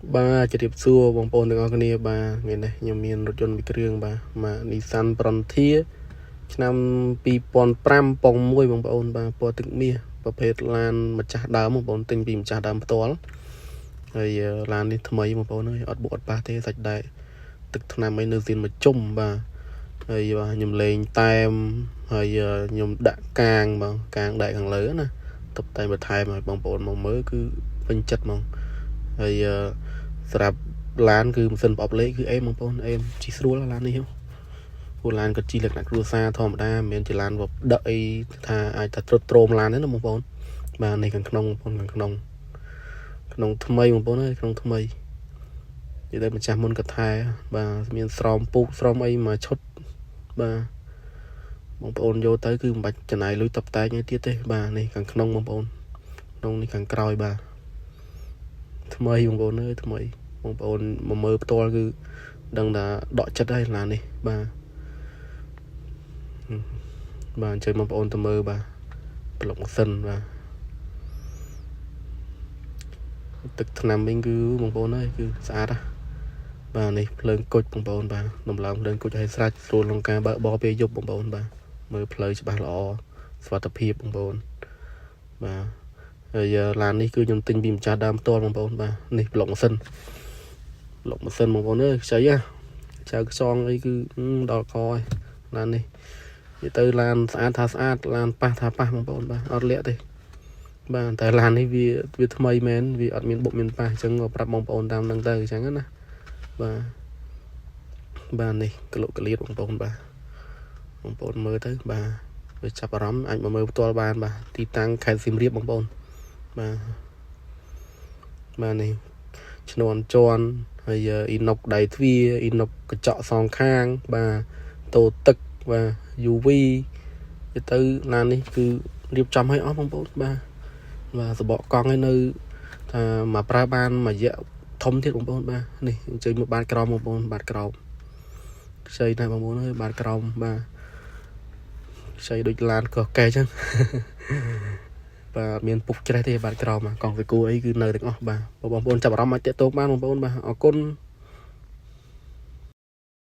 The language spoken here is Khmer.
បាទជម្រាបសួរបងប្អូនទាំងអស់គ្នាបាទថ្ងៃនេះខ្ញុំមានរថយន្តមួយគ្រឿងបាទម៉ាក Nissan Frontier ឆ្នាំ2005ប៉ុង1បងប្អូនបាទពណ៌ទឹកមាសប្រភេទឡានម្ចាស់ដើមបងប្អូនទិញពីម្ចាស់ដើមផ្ទាល់ហើយឡាននេះថ្មីបងប្អូនអើយអត់បុកអត់ប៉ះទេសាច់ដែកទឹកថ្នាំអីនៅសៀនមួយជុំបាទហើយបាទខ្ញុំលេងតែមហើយខ្ញុំដាក់កាងបាទកាងដែកខាងលើណាតុបតែងបន្ថែមឲ្យបងប្អូនមកមើលគឺពេញចិត្តហ្មងហើយសម្រាប់ឡានគឺម៉ាស៊ីនប្រអប់លេខគឺអេមបងប្អូនអេមជិះស្រួលឡាននេះព្រោះឡានក៏ជិះលក្ខណៈគ្រួសារធម្មតាមិនមែនជាឡានដឹកអីថាអាចថាត្រុតត្រោមឡានទេណាបងប្អូនបាទនេះខាងក្នុងបងប្អូនខាងក្នុងក្នុងថ្មីបងប្អូនអើយក្នុងថ្មីនិយាយទៅម្ចាស់មុនក៏ថែបាទមានស្រោមពូកស្រោមអីមួយឈុតបាទបងប្អូនយកទៅគឺមិនបាច់ចំណាយលុយតបតែងអីទៀតទេបាទនេះខាងក្នុងបងប្អូនក្នុងនេះខាងក្រោយបាទថ្មីបងប្អូនអើយថ្មីបងប្អូនមកមើលផ្ទាល់គឺដឹងថាដកចិត្តហើយឡាននេះបាទបាទអញ្ជើញបងប្អូនទៅមើលបាទប្លុកម៉ាស៊ីនបាទទឹកថ្នាំវិញគឺបងប្អូនអើយគឺស្អាតណាស់បាទនេះភ្លើងគុជបងប្អូនបាទដំឡើងភ្លើងគុជឲ្យស្រេចស្រួលក្នុងការបើកបរពេលយប់បងប្អូនបាទមើលផ្លូវច្បាស់ល្អសុវត្ថិភាពបងប្អូនបាទហើយឡាននេះគឺខ្ញុំទិញពីម្ចាស់ដើមផ្ទាល់បងប្អូនបាទនេះប្លុកម៉ាស៊ីនប្លុកម៉ាស៊ីនបងប្អូនអើយខ្ចីហ៎ចៅខ្យងអីគឺដល់កហើយឡាននេះនិយាយទៅឡានស្អាតថាស្អាតឡានប៉ះថាប៉ះបងប្អូនបាទអត់លាក់ទេបាទតែឡាននេះវាវាថ្មីមែនវាអត់មានបុកមានប៉ះអញ្ចឹងក៏ប្រាប់បងប្អូនតាមនឹងទៅអញ្ចឹងណាបាទបាទនេះកលុកកលៀតបងប្អូនបាទបងប្អូនមើលទៅបាទវាចាប់អារម្មណ៍អាចមកមើលផ្ទាល់បានបាទទីតាំងខេត្តសៀមរាបបងប្អូនបាទបាទនេះឈ្នន់ជន់ហើយអ៊ីណុកដៃទ្វារអ៊ីណុកកញ្ចក់សងខាងបាទតូទឹកបាទ UV ទៅទៅឡាននេះគឺរៀបចំឲ្យអស់បងប្អូនបាទបាទសបកកង់ឲ្យនៅថាមកប្រើបានមួយរយៈធំទៀតបងប្អូនបាទនេះអញ្ជើញមកបាតក្រោមបងប្អូនបាតក្រោមខ្ចីណាស់បងប្អូនអើយបាតក្រោមបាទខ្ចីដូចឡានកោះកែអញ្ចឹង បាទអត់មានពុកច្រេះទេបាតក្រោមកង់សាគូអីគឺនៅទាំងអស់បាទបងប្អូនចាប់អារម្មណ៍អាចតាក់ទងបានបងប្អូនបាទអរគុណ។